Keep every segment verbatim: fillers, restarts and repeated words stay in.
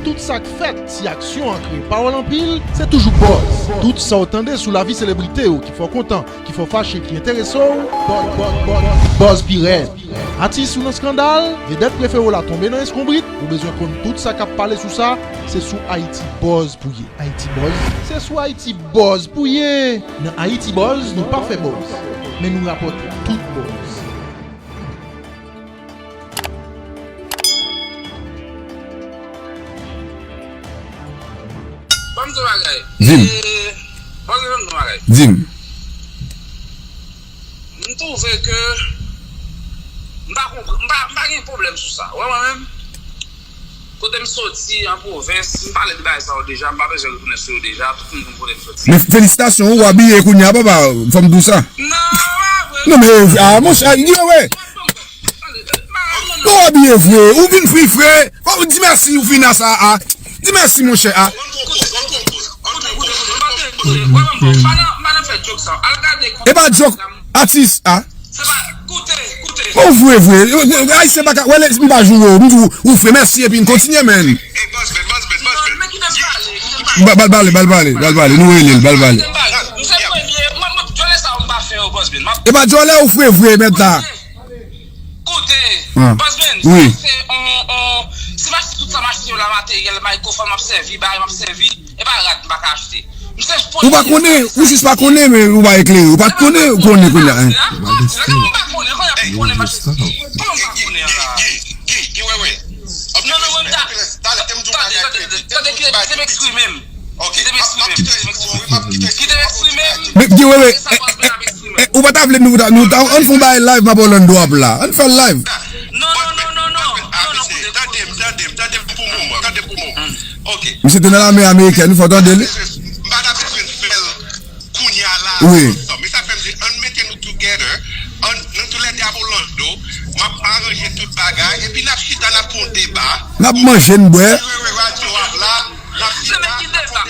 Tout sa k fèt, si aksyon an kreye pawòl anpil, se toujou buzz. Tout sa w tande sou lavi selebrite yo ki fè w kontan, ki fè w fache, ki enterese w, buzz, buzz, buzz, buzz pi rèd. Atis ou nan eskandal, vedèt prefere w la tonbe nan eskonbrit, ou bezwen konn tout sa k ap pale sou sa, se sou Ayiti Buzz pou ye. Ayiti Buzz, se sou Ayiti Buzz pou ye. Nan Ayiti Buzz, nou pa fè buzz, men nou rapòte tout buzz. Ban m di w bagay. Di m. E, ban m di w bagay. Di m. M twouve ke m pa konprann, m pa, m pa gen pwoblèm sou sa. Ou wè mwen menm, kote m soti an pwovens, m pale de bagay sa yo deja, m pa bezwen retounen sou yo deja, tout moun konn kote m soti. Men felisitasyon, ou abiye kounye a, papa, fò m di w sa. Non, pa vre. Non, men, ah, monchè, Guy Wewe. Non, w abiye vre, ou vin pi fre. Fò w di mèsi, ou fin a sa a. Di mèsi, monchè a. Koute, koute, koute, koute, koute, koute, koute, koute, pa nan, pa nan fè joke sa. Al gade. E pa joke, atis a. Se pa, koute, koute. Ou vre, vre. Ayisyen pa ka, wè, m pa joure w, m di w, ou fre, mèsi, epi n kontinye, men. Ey, Buzz Ben, Buzz Ben, Buzz Ben. Non, men kite m pale, kite m pale. Ba, ba l pale, ba l pale, ba l pale, nou rele l, ba l pale. Kite m pale. M se premye, mwen, mwen, djòlè sa yo m pa fè yo, Buzz Ben. M ap E pa djòlè ou fre vre, mèt la. Koute, koute, Buzz Ben, wi. Se on, on, si machin, tout sa machin yo la, materyèl, mikrofòn m ap sèvi, bagay m ap sèvi, e pa rad m pa ka achte. M se Ou pa konnen, ou jis pa konnen, men ou pa eklere. Ou pa konnen, ou konnen kounye a, hein. Ou pa konnen, kounye a pou konnen machin. Kòman ou pa konnen an la? Guy, Guy, Guy, Guy Wewe. Non, non, mwen ta. Tande, tande, tande, tande, kite m eksprime m. Ok, m ap, m ap kite w eksprime w, wi, m ap kite w eksprime w, m ap kontinye. Men, Guy Wewe, eh, eh, eh, ou pa ta vle nou ta, nou ta, ann fè yon bagay live, m ap Orlando ap la. Ann fè l live. Non, non, non, non, non. Non, non, koute, koute. Tande m, tande m, tande m pou moman, tande m pou moman. Ok. Misye te nan lame amerikèn, fò w tande li. M pa ta bezwen fè l kounye a la ansanm. E sa fè m di, ann mete nou together, ann, nou toulède ap Orlando, m ap aranje tout bagay, epi n ap chita, n ap fè yon deba. N ap manje, n bwè. Radyo ap la. Se men ki deba,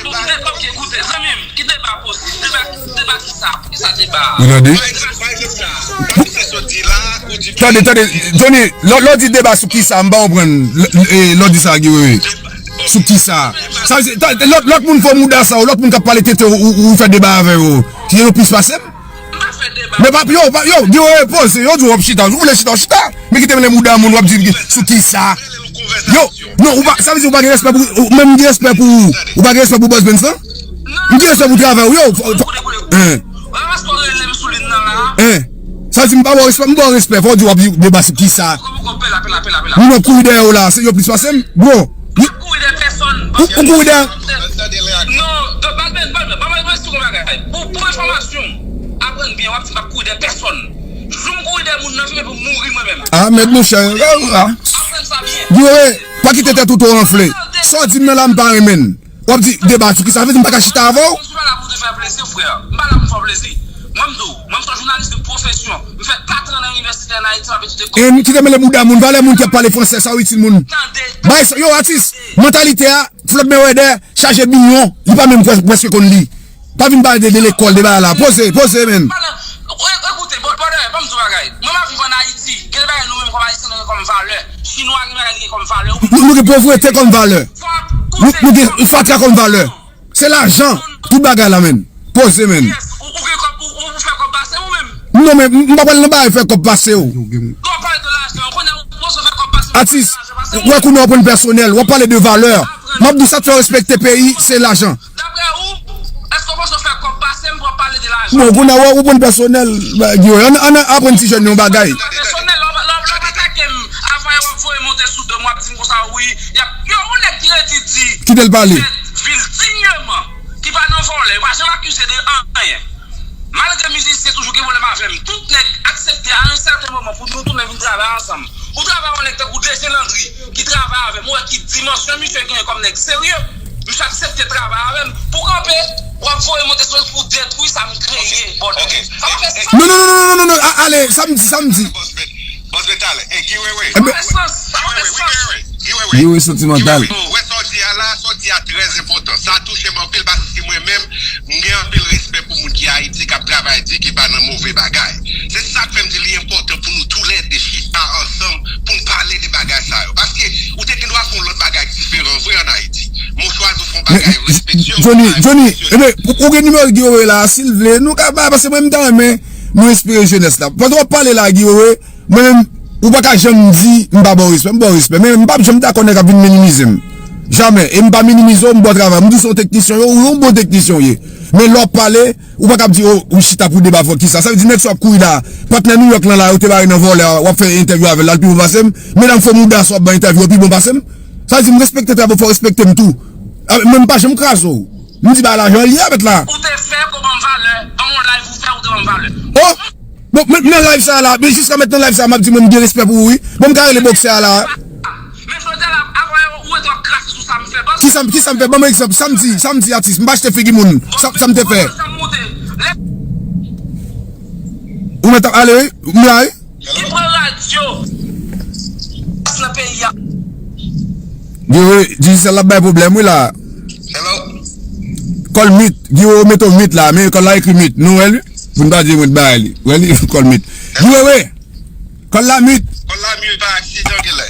ok, koute, zanmi m, ki deba posib, deba, deba ki sa, ki sa deba a? Ou tande? Pa egzanp, pa egzanp sa, sa misye sot di la, ou di Tande, tande, Johnny, lè, lè w di deba sou kisa, m pa konprann, lè, lè, lè w di sa, Guy Wewe. Sou kisa? Sa vle di, ta, lòt, lòt moun fò mouda sa, lòt moun k ap pale tete, ou, ou, ou fè deba avè yo. Ki yo plis pase m? M pa fè deba. Men pa, yo, pa, yo, Guy Wewe, poze, yo di w w ap chita, ou vle chita, w chita. Men kite m lè mouda moun, w ap di sou kisa? Yo, non, ou pa, sa vle di ou pa gen respè pou, ou, menm gen respè pou, ou pa gen respè pou Buzz Benz lan? M gen respè pou travay ou, yo. Fò, fò, hein. Hein. Sa vle di m pa ba w respè, m ba w respè, fò w di w ap deba sou kisa? Moun ap kouri dèyè w la, se yo plis pase m, bro. Ou, ou kouri dèyè. Non, Buzz Benz, Buzz Benz, ban mwen, ban mwen di w yon bagay. Pou, pou enfòmasyon w, aprann byen, w ap di m ap kouri dèyè pèsonn. Jou m kouri dèyè moun nan, se pou m mouri mwen menm. Ah, mèt monchè. Aprann sa byen. Guy Wewe, pa kite tèt ou twò anfle. Sa w di m nan la, m pa renmen l. W ap di deba sou kisa? Sa vle di m pa ka chita avè w? M pa la pou te fè plezi, frè. M pa la pou m fè w plezi. Mwen, m di w, mwen, m se yon jounalis de pwofesyon. M fè katran nan inivèsite ann Ayiti, m ap etidye kòd. E m kite mele mouda moun, valè moun ki ap pale fransè, sa w itil moun. Tande, tande. Bay sa, yo, atis, mantalite a, Floyd Mayweather, chaje milyon, li pa menm prè-, prèske konn li. Pa vin pale de, de lekòl, de bagay la. Poze, poze, men. Pale, e-, ekoute, bò-, bòdè, ban m di w bagay. Mwen, m ap viv ann Ayiti. Gen de bagay nou menm kòm Ayisyen, nou gen kòm valè. Chinwa gen bagay li gen kòm valè. Nou, nou gen povrete kòm valè. Nou, nou gen fatra kòm valè. Se lajan. Tout bagay la, men. Poze, men. Ou, ou gen kòb, ou, ou fè kòb pase ou menm? Non, men m, m pa pral nan bagay fè kòb pase w. Lè w pale de lajan, kounye a ou panse w fè kòb pase m, ou fè lajan pase m. Atis, ou wè kounye a w pran pèsonèl, w ap pale de valè. M ap di w sa k fè w respekte peyi, se lajan. Daprè ou, èske w panse w fè kòb pase m pou w ap pale de lajan? Non, kounye a w, ou pran pèsonèl, Guy Wewe. Ann, ann aprann ti jèn yo yon bagay. Pèsonèl, lè w, lè w, lè w atake m, avan yè w ap voye monte sou do m, w ap di m konsa, wi, y ap, yo, yon nèg ki redi di, kite l pale. Fè vil digneman, ki pa nan vòlè, yo pa janm akize de anyen. Malgre mizisyen toujou gen pwoblèm avè m, tout nèg aksepte a yon sèten moman pou nou tounen vin travay ansanm. Ou travay yon nèg tankou D J Landry ki travay avè m, ou wè ki dimansyon misye genyen kòm nèg serye. Misye aksepte travay avè m. Pou kanpe, w ap voye monte sou pou detwi sa m kreye, bòdè. Sa pa fè sans. Non, non, non, non, non, non, non, a-, ale, samdi, samdi. Bòs Metal, e Guy Wewe. Sa pa fè sans, sa pa fè sans. Guy Wewe, Guy Wewe. Guy Wewe santimantal. Guy Wewe, ou wè sa w di a la, sa w di a trè enpòtan. Sa touche m anpil paske mwen menm, m gen anpil respè pou moun ki Ayiti, k ap travay di, ki pa nan move bagay. Se sa k fè m di li enpòtan pou nou toulède chita ansanm pou n pale de bagay sa yo. Paske ou te gen dwa fè yon lòt bagay ki diferan vre ann Ayiti. Johnny, Johnny, ebyen, ou gen nimewo Guy Wewe la, si l vle, nou ka bay, paske mwen, m ta renmen nou enspire jenès la. Pandan w ap pale la, Guy Wewe, mwen menm, ou pa ka janm di m pa ba w respè, m ba w respè. Men m p ap janm dakò nèg ap vin minimize m. Jamè. E m pa minimize w, m ba w travay. M di w se yon teknisyen, ou yon bon teknisyen w ye. Men lè w ap pale, ou pa ka ap di, oh, ou chita pou deba fò kisa. Sa vle di nèg sa w ap kouri la, patnè New York lan la, yo te bare nan vòlè a, w ap fè entèvyou avè l la, l pi bon pase m. Medam Fomouda sa w ap ban entèvyou, yo pi bon pase m. Sa vle di m respekte travay, fò w respekte m tou. Ah, mwen m pa janm kraze w. M di ba lajan li a mèt la. Ou te fè pou ban m valè. Ban m yon live ou fè, ou te ban m valè. Oh! Bon, men nan live sa la, men jiska mentnan live sa, m ap di mwen m gen respè pou ou, wi. Bon, m ka rele bòksè a la. Men jodi a la, avan ou rete w ap krache sou sa m fè, bòs. Kisa, kisa m fè? Ban m egzanp. Sa m di, sa m di, atis. M pa achte figi moun. Sa, sa m te fè. Sa m monte. Lè Ou mèt ap ale, wi. M la, wi. Li pran radyo. Nan peyi a. Guy Wewe, Digicel la bay pwoblèm, wi, la. Hello? Kòl mit. Guy Wewe mete w mit la, men kòl la ekri mit. Nou wè l, wi. Pou n pa di mwen bay li. Wè li, kòl mit. Guy Wewe, kòl la mit. Kòl la mit, pa aksidan genlè.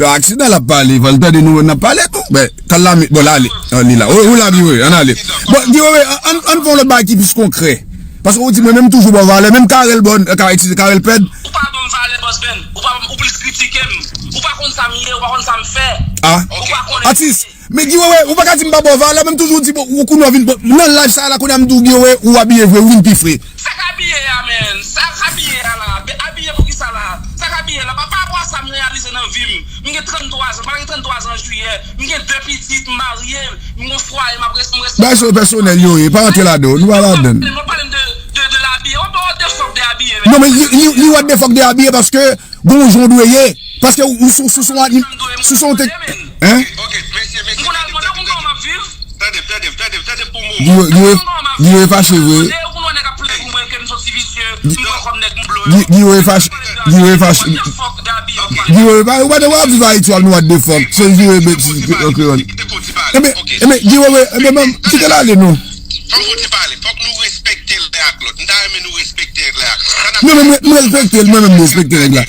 Aksidan l ap pale, fò l tande nou, n ap pale tou. Men, kòl la mit, bon, la, li, ah, li la. Wi, wi, la, Guy Wewe, ann ale. Bon, Guy Wewe, ann, ann fè yon lòt bagay ki plis konkrè. Paske ou di mwen menm toujou ba w valè, menm Carel bon, ka itilize Carel pèd. Ou pa ban m valè, Bòs Ben. Ou pa, ou plis kritike m. Ou pa konn sa m ye, ou pa konn sa m fè. Ah. Ou pa konnen. Atis, men Guy Wewe, ou pa ka di m pa ba w valè, menm toujou di, bon, ou kounye w vin, bon, nan laj sa la, kounye a m di w Guy Wewe, ou abiye vre, ou vin pi fre. Sa k abiye a, menn? Sa k abiye a la? Be-, abiye pou kisa la? Sa k abiye la? Pa, pa rapò a sa m reyalize nan vi m. M gen tranntwa zan, m pral gen tranntwa zan an jiyè. M gen de pitit, m marye, m gon fwaye, m ap res-, m respekte. Bagay sa yo pèsonèl yo ye, pa rantre ladan, nou pa ladan. Mwen pale m de, de, de labiye. What the fuck de abiye, men? Non, men li, li, li what the fuck de abiye paske gon jan w dwe ye. Paske ou sou, sou, sou, sou, sou, hein? Ok, mesye, mesye, tande, tande, tande. Tande, tande, tande, tande pou moman. Guy Wewe, Guy Wewe, Guy Wewe fache vre. Guy Wewe fache, Guy Wewe fache. Guy Wewe pa, ou pa t ap viv Ayiti w ap nou what the fuck. Se Guy Wewe, ok, ok. Enben, enben, Guy Wewe, enben, menm, kite l ale non. Fòk nou ti pale, fòk nou respekte l lè ak lòt. M ta renmen nou respekte l lè ak lòt. Non, men mwen, mwen respekte l, mwen menm mwen respekte nèg la.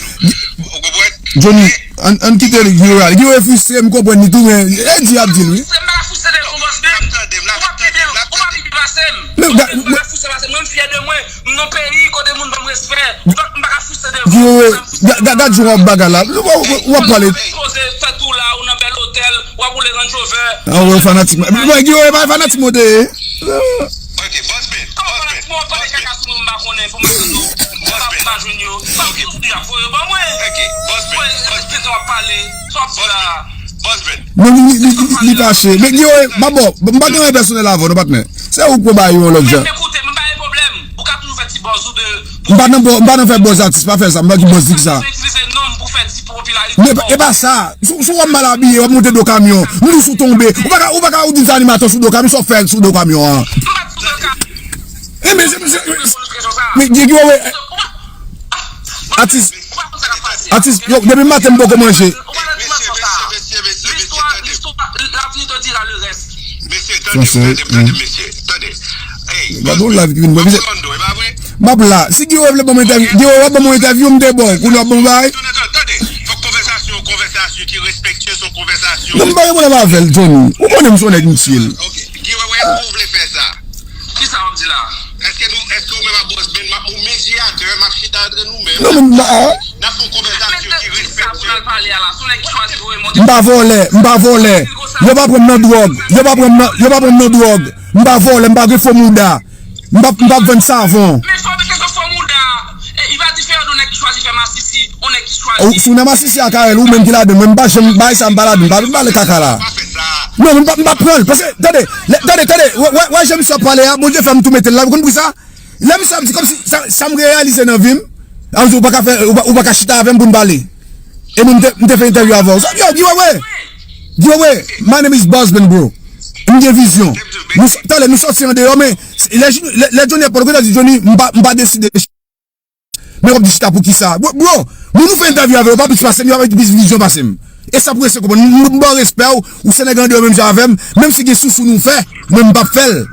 Ou konprann? Johnny, ann, ann kite li, Guy Wewe ale. Guy Wewe fristre, m konprann li tou, men e di y ap di l, wi. Fristre, m pa ka fristre de yon bòs menm. Ou p ap ede l, ou p ap ede pase m. Men, ou pa ka fristre pase m. Mwen, m fyè de mwen. M nan peyi kote moun ban m respè. M pa, m pa ka fristre de yon bòs. Guy Wewe, ga-, ga-, gad jan w ap bagay la. Ou, ou, ou ap pale. Ou poze tèt ou la, ou nan bèl otèl, w ap woule Range Rover. Ah, ou fanatik mwen. Mwen, Guy Wewe pa fanatik mwen te ye. Ok, Bòs Ben, Bòs Ben, Bòs Ben. Kòman fanatik mwen, w ap pale kaka sou mwen, m pa konnen, pou mwen tande w. M pa, m pa jwenn yo. Sa w di a, voye ban mwen. Ok, Bòs Ben, Bòs Ben. Sa w ap pale, sa w ap di la. Bòs Ben. Non, li, li, li, li fache. Men Guy Wewe, m pa, bon, m pa gen anyen pèsonèl avè w non, patnè. Se ou k pran bagay yo yon lòt jan. Men, men koute, m pa gen pwoblèm. Ou ka toujou fè ti buzz ou de. M pa nan buzz, m pa nan fè buzz atis, pa fè sa, m pa ki buzz li ki sa. Ou itilize non m pou fè ti popilarite. Men e pa, e pa sa. Si, si w wè m mal abiye, w ap monte do kamyon. M di w si w tonbe. Ou pa ka, ou pa ka ou di m se animatè sou do kamyon, sa w fè sou do kamyon an. M pa t sou do kamyon. E men, se, se, men Guy Wewe, atis, atis, yo, depi maten m poko manje. Ou pa nan dimansyon sa. Listwa, listwa, l'avenir te dira le reste. Mesye, tande, tande, tande, mesye, tande. Hey, gade yon live ki vin mwen, mesye. M ap la. Si Guy Wewe vle ban mwen entèvyou, Guy Wewe w ap ban mwen entèvyou, m te ba w. Kounye w ap ban mwen bagay. Tande, tande, tande. Fòk konvèsasyon, konvèsasyon ki respektyez, yon konvèsasyon. Non, m pa gen pwoblèm avè l, Johnny. Ou konnen m se yon nèg m chill. Ok, Guy Wewe, èske w vle fè sa? Kisa w ap di la? Èske nou, èske ou menm ak Bòs Ben, m ap, ou medyatè, m ap chita antre nou menm. Non, men, ah. N ap fè yon konvèsasyon ki respektyez. M pa vòlè, m pa vòlè. Yo pa pran m nan dwòg. Yo pa pran m nan, yo pa pran m nan dwòg. M pa vòlè, m pa gen fo mouda. M pa, m pa vann savon. Men fò mete sou fo mouda. E, li pa diferan de yon nèg ki chwazi fè masisi, yon nèg ki chwazi. Ou, si w nan masisi ak Carel, ou menm ki ladan, mwen m pa janm bay sa, m pa ladan, m pa vin pale kaka la. Non, m pa, m pa pran l, paske, tande, lè, tande, tande, wè, wè, wè jan misye ap pale a, Bondye fè m tou mete l la, ou konn poukisa? Lè misye ap di kòmsi sa, sa m reyalize nan vi m, ap di ou pa ka fè, ou pa, ou pa ka chita avè m pou n pale. E mwen m te, m te fè entèvyou avè w. Yo, Guy Wewe! Guy Wewe, my name is Bosman, bro. M gen vizyon. Nou s-, talè, nou sòti andeyò, men lè, lè, lè Johnny ap pale, ou gentan di Johnny, m pa, m pa deside. Men w ap di chita poukisa? Bro, bro, moun ou fè entèvyou avè yo pa plis pase m, yo pa gen plis vizyon pase m. E sa pou rete konprann. M, m ba w respè w, ou se nèg andeyò menm jan avè m, menm si gen sousou nou fè, mwen m p ap fè l.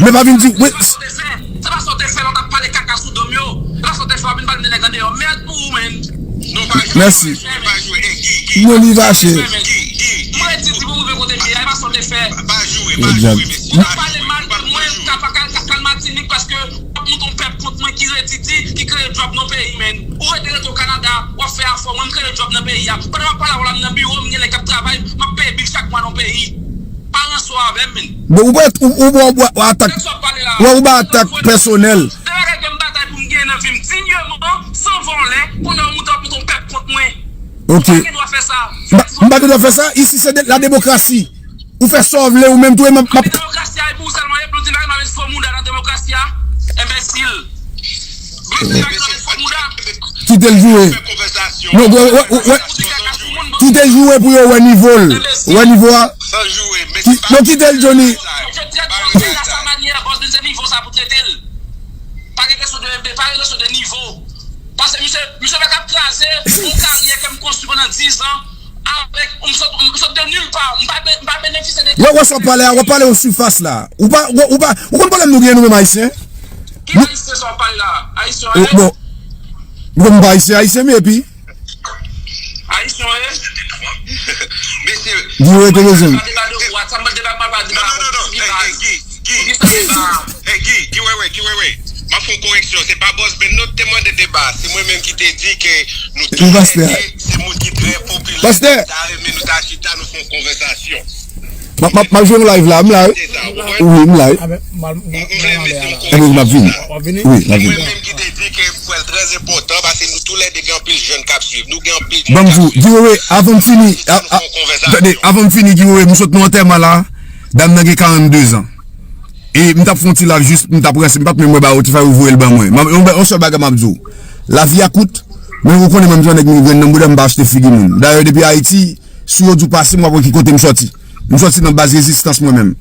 Men pa vin di, wi. Se pa sa w te fè lè w t ap pale kaka sou do m yo. Se pa sa w te fè w ap vin pale m de nèg andeyò. Mèd pou ou, menn. Mèsi. Non, li fache. Mwen di, di pou m rive kote m ye a, e pa sa w te fè. Yo, Jack. W ap pale mal de mwen, ka pa ka, ka, ka al Matinik, paske w ap monte yon pèp kont mwen ki redi di, ki kreye djòb nan peyi, men. Ou rete, rete o Kanada, w ap fè afè w, mwen m kreye djòb nan peyi a. Pandan m ap pale avè w la, m nan biwo, m gen nèg k ap travay, m ap peye bil chak mwa nan peyi. Pa ranse w avè m, men. Bon, ou pa, ou, ou, ou, ou, ou atak, ou, ou ba atak pèsonèl. De bagay ke m batay pou m genyen nan vi m, dinyèman, san vòlè, kounye a w monte, w ap monte yon pèp kont mwen. Ok. Ou pa gen dwa fè sa. M pa, m pa gen dwa fè sa. Isi, se de, la demokrasi. Ou fè sa w vle, ou menm tou, e m ap, m ap... Demokrasi a, e pou ou sèlman, e pou di bagay, m ap met fo mouda nan demokrasi a. Enbensil. Blondin pa gen dwa met fo mouda. Kite l joure. Non, wè, wè, wè, wè. Kite l joure pou yo wè nivo l. Wè nivo a. Ki-, non, kite l, Johnny. Jodi a, trete moun nan sa manyè, Bòs Blondin, se nivo sa pou trete l. Pa gen kesyon de, de, pa gen kesyon de nivo. Paske misye, misye pa ka kraze yon karyè ke m konstwi pandan diz an avèk, m sot, m sot de nil pa, m pa be-, m pa benefisye de... Wè, wè, sa w ap pale a, w ap pale yon sifas la. Ou pa, ou, ou pa, ou konn pwoblèm nou genyen nou menm Ayisyen? Ki Ayisyen sa w ap pale la? Ayisyen anyen? Bon, m konn pa Ayisyen, Ayisyen, men epi? Ayisyen anyen? Mesye, Guy Wewe te bezwen m. Pa deba de ou, sa m pa deba, pa deba. Non, non, non, non. Hey, hey, Guy, Guy, Guy, Guy Wewe, Guy Wewe. M ap fè yon koreksyon. Se pa Bòs Ben non te mande deba. Se mwen menm ki te di ke nou tou lè de se moun ki trè popilè. Pastè. Ta renmen nou ta chita, nou fè yon konvèsasyon. M ap, m ap, m ap jwe yon live la, m la, wi. Wi, m la, wi. Ebyen, m ap vini. Wi, m ap vini. Mwen menm ki te di ke m kwè l trè enpòtan, paske nou tou lè de gen anpil jèn k ap swiv nou, gen anpil jèn k ap swiv nou. Ban m di w, Guy Wewe, avan m fini, a, a, tande, avan m fini, Guy Wewe, m sot nan antèman la, dam nan gen karannde zan. E m t ap fè yon ti live jis, m t ap ranse, m pa t menm wè ba yo, te fè yo voye l ban mwen. Yon, yon sèl bagay m ap di w. Lavi a kout, men ou konnen mwen m se yon nèg migrenn nan bouda, m pa achte figi moun. Dayè, depi Ayiti, si yo di w pase, m w ap wè ki kote m sòti. M sòti nan baz rezistans mwen menm.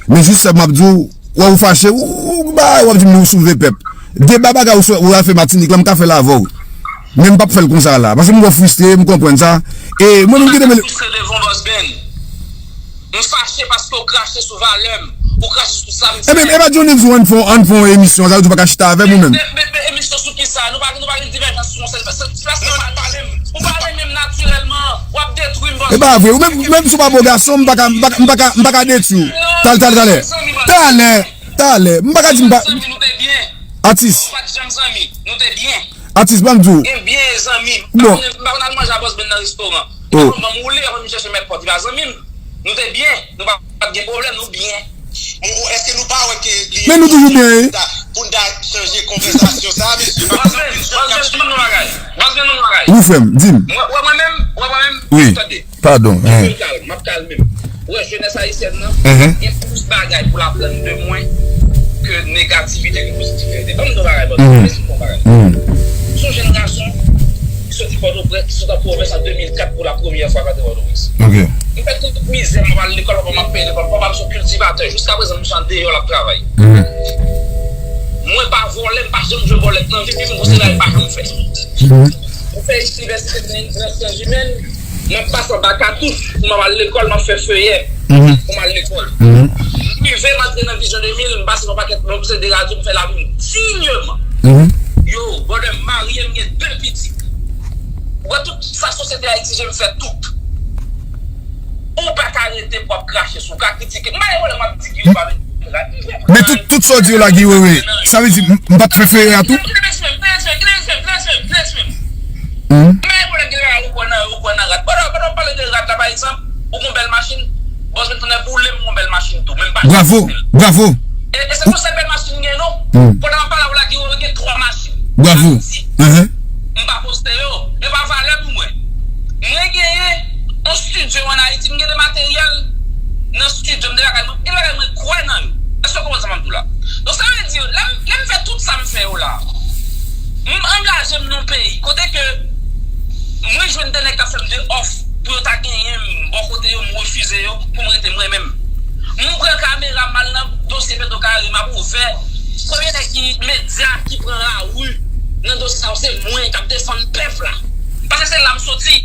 Men jis sa m ap di w, wè ou fache, ou, ou, ba, w ap di m ou sove pèp. Deba bagay ou, ou al fè Matinik la, m ka fè l avè w. Men m p ap fè l konsa la. Paske m wè w fristre, m konprann sa. E mwen menm ki te mele. M fristre devan Bòs Ben. M fache paske w krache sou valè m. Ou krache sou sa m di. Ebyen, e pa Johnny di w ann fè, ann fè yon emisyon, sa vle di w pa ka chita avè m ou menm? Men, men, men emisyon sou kisa? Nou pa, nou pa gen divèjans sou yon sèl, se, se, se pa pale m. Ou pa renmen m natirèlman, w ap detwi m, Bòs. E pa vre, ou menm, menm si w pa bo gason, m pa ka, m pa ka, m pa ka, m pa ka detwi w. Talè, talè, talè. Talè, talè. M pa ka di m pa. Zanmi, nou te byen. Atis. Nou pa t janm zanmi, nou te byen. Atis, ban m di w. Gen byen zanmi. Bon. M pa konn, m pa konn al manje a Bòs Ben nan restoran. Li pa konn ban m woule, apre m chèche mèt pòt, li pa zanmi m. Nou te byen, nou pa, pa t gen pwoblèm, nou byen. Bon, bon, èske nou pa wè ke li... Men nou toujou byen, wi. Pou n ta chanje konvèsasyon sa, mesye? Bòs Ben, Bòs Ben, ban m yon bagay. Bòs Ben, ban m yon bagay. Wi, frè m, di m. Mwen, wè mwen menm, wè mwen menm, wi. Tande. Padon. M ap kalm, m ap kalme m. Ou wè jenès ayisyèn nan, gen plis bagay pou l aprann de mwen ke negativite, ke pozitivite. Ban m di w yon bagay, Bòs Ben, mèsi pou yon bagay. S on jenn gason ki soti Pòtoprens, ki sot an pwovens an de mil kat pou la premyè fwa k antre Pòtoprens. M fè tout mizè, m ap al lekòl, papa m ap peye lekòl, papa m se yon kiltivatè, jiska prezan misye andeyò l ap travay. Mwen pa vòlè, m pa janm jwe vòlè nan vi m, gon se la m pa janm fè. M fè inivèsite nan syans imèn, m ap pase anba katouch pou m ap al lekòl, m ap fè feyè pou m al lekòl. M rive, m antre nan Vizyon de mil, m pase yon pakèt, m obsede radyo, m fè lavi m dinyèman. Yo, brother, m marye, m gen de pitit. Ou wè tout sa sosyete a egzije m fè tout. Ou pa ka rete pou ap krache sou, ou ka kritike. M pa gen pwoblèm, m ap di Guy Wewe pa vin rad. Men tout, tout sa w di yo la, Guy Wewe, sa vle di m, m pa t fè feyè a tou? Kite respè m, kite respè m, kite respè m, kite respè m, kite respè m. M pa gen pwoblèm, gen bagay ou kwè nan, ou kwè nan rad. Pandan, pandan w pale de rad la, pa egzanp, ou gon bèl machin, Bòs Ben, tonnè boule m, gon bèl machin tou, men m pa janm poste l. Bravo, bravo. E, e se pou sèl bèl machin m gen non. Pandan m ap pale avè w la, Guy Wewe gen twa machin. Bravo. Ayiti. M pa poste yo. Yo pa valè pou mwen. Mwen genyen yon estidyo ann Ayiti, m gen de materyèl nan estidyo, m de bagay mwen, gen bagay mwen kwè nan yo. Èske w konprann sa m ap di w la? Donk, sa vle di, lè m, lè m fè tout sa m fè yo la, m angaje m nan yon peyi kote ke mwen jwenn de nèg k ap fè m de òf pou yo ta genyen m bò kote yo, m refize yo pou m rete mwen menm. M pran kamera m al nan dosye Petro Caraïbes, m ap ouvè. Premye nèg ki, medya ki pran lari nan dosye sa yo, se mwen k ap defann pèp la. Paske se la m soti.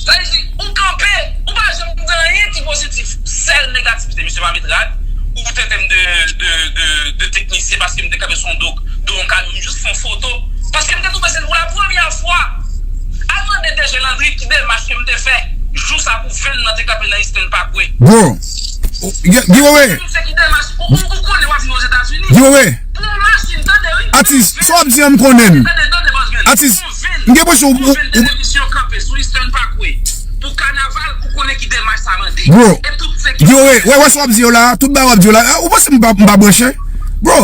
Sa vle di, ou kanpe, ou pa janm di anyen ki pozitif. Sèl negativite, misye pa met rad, ou tenten m de, de, de, de teknisyen paske m te kanpe sou yon do, do yon kamyon, m jis fè yon foto. Paske m te twouve se pou la premyè fwa. Al mande D J Landry ki demach ke m te fè jou sa pou venn nan te kanpe nan Eastern Parkway. Bon. Guy Wewe. Misye ki demach, ou, ou, ou konnen w ap viv Ozetazini. Guy Wewe. Pou yon machin, tande, wi. Atis, sa w ap di an, m konnen l. Tande, tande, bòs Gwen. Atis, m gen enpresyon ou, ou, ou, televizyon kanpe sou Eastern Parkway. Pou kanaval, ou konnen ki demach sa mande. Bro, e tout se ki Guy Wewe, wè, wè sa w ap di yo la, tout bagay w ap di yo la, ah, ou panse m pa, m pa branche? Bro,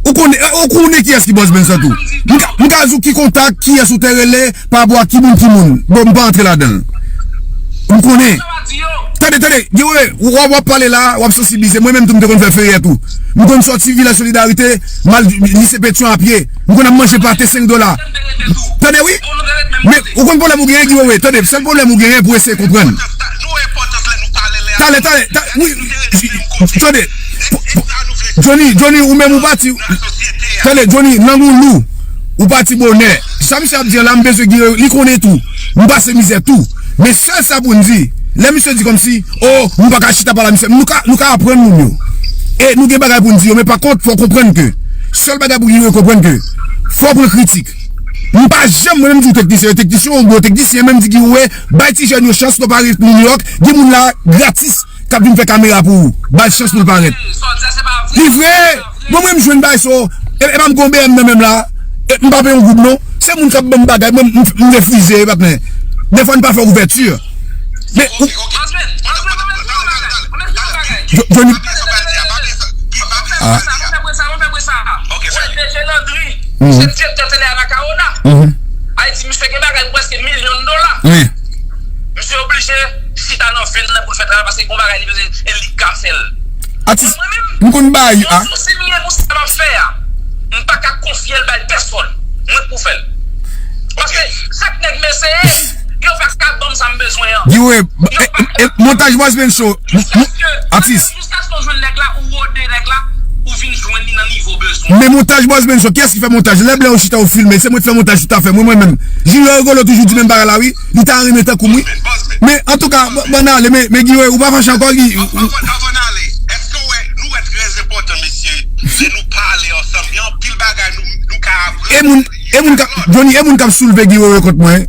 ou konnen, ou konnen kiyès ki bòs Benson tou. M ka, m ka di w ki kontak, kiyès ou te rele, pa rapò a ki moun, ki moun. Bon, m pa antre ladan l. M konnen. Tande, tande, Guy Wewe, w, w ap pale la, w ap sansibilize. Mwen menm tou, m te konn fè feyè tou. M konn sòti Vilaj Solidarite, m al Lise Petyon a pye. M konn ap manje pate senk dola. Tande, wi. Men, ou konn pwoblèm ou genyen, Guy Wewe. Tande, sèl pwoblèm ou genyen pou eseye konprann. Talè, talè, ta-, wi, tande. Johnny, Johnny, ou menm ou pati. Tande, Johnny, lang ou lou. Ou pati bonè. Sa misye ap di an la, m bezwen Guy Wewe, li konnen tou. M pase mizè tou. Men sèl sa pou n di, lè misye di kòmsi, oh, m pa ka chita pale a misye. Nou ka, nou ka aprann moun yo. E nou gen bagay pou n di yo, men pa kont, fò w konprann ke, sèl bagay pou Guy Wewe konprann ke, fò w pran kritik. M pa janm, mwen menm di w teknisyen, teknisyen, yon bon teknisyen, menm di Guy Wewe, bay ti jèn yo chans, nou pa ret New York, gen moun la, gratis, k ap vin fè kamera pou ou. Bay chans pou l parèt. Li vre! Bon, mwen, m jwenn bagay sa yo. E, e pa m gon B M nan menm la. E m pa peye yon goud, non. Se moun k ap ban m bagay, mwen, m, m refize, patnè. Dèfwa, n pa fè ouvèti. Men, ou, Jo-, Johnny. Ah. Mhm. Misye direktè tele Anacaona. Mhm. Ayiti, misye gen bagay prèske milyon dola. Wi. Misye oblije chita nan vil nan pou l fè travay paske gon bagay li bezwen e li ka fè l. Atis, mwen menm, m konn bay, ah. Yon sou si m gen pou sa m ap fè a, m pa ka konfye l bay pèsonn. Mwen k pou fè l. Paske chak nèg m eseye, yo pa ka ban m sa m bezwen an. Guy Wewe, e, e, e, montaj Bòs Ben Show. M, m, atis. Jiskaske w jwenn nèg la, ou wode nèg la, ou vin jwenn li nan nivo bezwen. Men montaj Bòs Ben Show, kiyès ki fè montaj? Lè blan yo chita yo filme, se mwen ki fè montaj toutafè, mwen, mwen menm. Junior Rigolo toujou di menm bagay la, wi. Li ta renmen tankou m, wi. Men, antouka, ban, ban n ale, men, men Guy Wewe, ou pa fache ankò, Guy? Anvan, anvan n ale, èske w wè, nou wè trè enpòtan, mesye, lè nou pale ansanm, gen anpil bagay nou, nou ka aprann. E moun, e moun k ap, Johnny, e moun k ap soulve Guy Wewe kont mwen.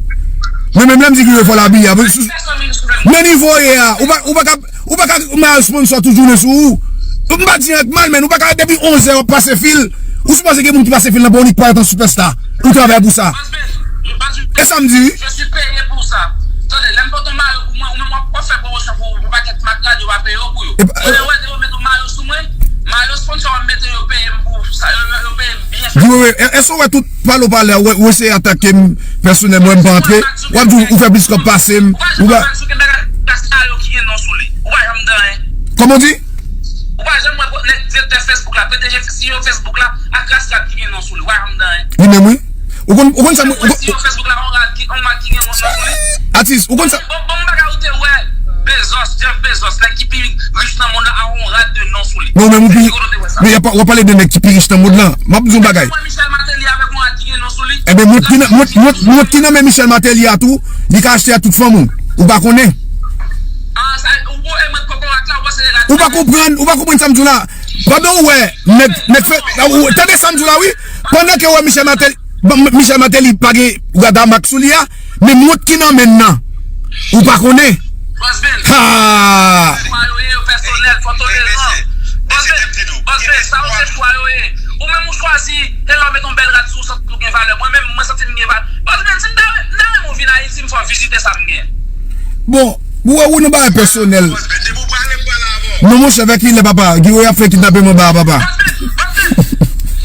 Mwen menm lè m di Guy Wewe fò l abiye a, men nivo w ye a, ou pa, ou pa ka, ou pa ka mare sponsor tout jounen sou ou. M pa di anyen k mal, men ou pa ka depi onzè w ap pase fil. Ou sipoze gen moun ki pase fil nan pou w nik parèt an sipèsta. Ou travay pou sa. E sa m di wi. Tande, lè m pote yon mayo pou mwen, ou menm w ap, w ap fè pwomosyon pou, pou pakèt mak radyo pa peye yo pou yo. Mwen wè, yo mete yon mayo sou mwen, mayo sponsor w ap mete yo peye m pou sa, yo, yo, yo peye m byen. Guy Wewe, èske w wè tout pale w pale a, w, w eseye atake m pèsonèlman, mwen m pa antre, w ap di w fè plis kòb pase m, ou pa. Ou pa janm wè mayo ki gen non sou li. Ou pa janm di anyen. Kòman w di? Ou pa janm wè nèg direktè Facebook la, P D G, C E O Facebook la, ak rad ki gen non sou li. Ou pa janm di anyen. Li menm wi. Ou konn, ou konn sa mwen, ou konn, C E O Facebook la, yon rad ki, yon mak ki gen non sou li. Atis, ou konn sa. Bon, bon, m pa ka ou te wè Bezos, Jeff Bezos, nèg ki pi rich nan mond lan, a yon rad de non sou li. Non, men ou pi, men w ap pale de nèg ki pi rich nan mond lan. M ap di w yon bagay. Mwen Michel Martelly avèk yon rad ki gen non sou li. Ebyen, mont ki nan, mont, mont, mont ki nan men Michel Martelly a tou, li ka achte a tout fanm ou. Ou pa konnen. Ah, sa, ou, ou, e mwen kokorat la, ou panse rad. Ou pa konprann, ou pa konprann sa m di w la. Pandan w wè, nèg, nèg fè, ou, tande sa m di w la, wi. Pandan ke w wè Michel Martelly, bon, Michel Martelly pa gen rad a mak sou li a, men mont ki nan men l nan, ou pa konnen. Bòs Ben. Ha! Chwa yo ye, yo pèsonèl, fò toleran. Bòs Ben, Bòs Ben, sa yo se chwa yo ye. Ou menm ou chwazi, e lè w met yon bèl rad sou ou, santi w gen valè. Mwen menm, mwen santi m gen valè. Bòs Ben, si m ta, m ta renmen w vin Ayiti, m fè w vizite sa m gen. Bon, ou wè, ou nan bagay pèsonèl. Bòs Ben, depi w prale, m prale avè w. Non, monchè, vè kilè, papa. Guy Wewe ap fè kidnapè m anba a, papa. Bòs Ben, Bòs Ben,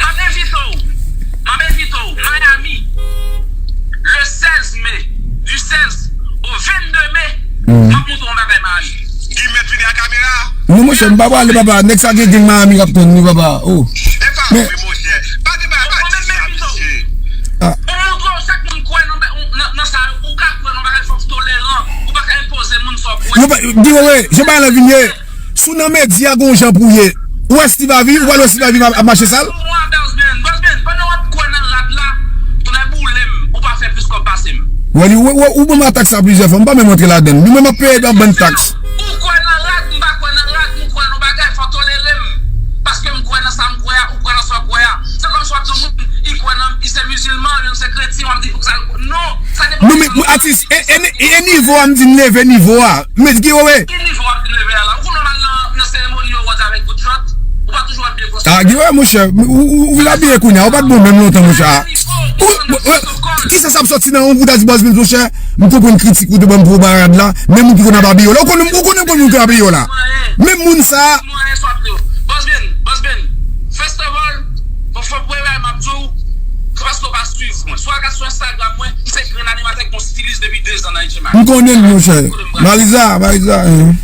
m ap envite w. M ap envite w Miami. Le sèz me. Du sèz au vingt-deux mai, m ap montre w yon bagay Miami. Guy mèt vini ak kamera a. Non, monchè, m pa prale, papa. Nèg sa gen gang Miami k ap tann li, papa. Oh. E pa vre, monchè. Pa gen bagay, pa di sa, mesye. Ah. Ou montre w, chak moun kwè nan, nan, nan sa, ou ka kwè nan bagay, fòk toleran. Ou pa ka enpoze moun sa w kwè. Non, pa, Guy Wewe, jan bagay la vin ye. Si w nan medya, gon jan pou w ye. Ou wè Steve Harvey, ou pral wè Steve Harvey ap, ap mache sal? Ou wè Bòs Ben, Bòs Ben, pandan w ap kwè nan rad la, tonnè boule m, ou pa fè plis kòb pase m. Wè li, wè, wè, ou ban m atak sa plizyè fwa, m pa menm antre ladan l. Nou menm ap peye nan bann taks. Ou kwè nan rad, m pa kwè nan rad, m kwè nan bagay, fò tolere m. Paske m kwè nan sa m kwè a, ou kwè nan sa w kwè a. Se kòmsi w ap di yon moun, li kwè nan, li se mizilman, li se kretyen, w ap di, fòk sa, non, sa depann. Non, men, atis, e, e, e nivo a, m di n leve nivo a. Men, Guy Wewe. Ki nivo w ap di n leve a la? Ou konn w al nan, nan Ah, Guy Wewe, monchè, ou, ou, ou vin abiye kounye a, ou pa t bon menm lontan, monchè. Ou, ou, ou, kisa sa ap sòti nan ou pou ta di Buzz Band, monchè? M konprann kritik ou te ban m pou parad la, men moun ki konn ap abiye w la, ou konnen, ou konnen konn moun ki abiye w la. Menm moun sa. Buzz Band, Buzz Band, first of all, fò, fò, premye bagay m ap di w, se paske w pa swiv mwen. Si w al gade sou Instagram mwen, m se grenn animatè ki gon stilis depi de zan nan H M I. M konnen l, monchè. Mariza, Mariza, hein.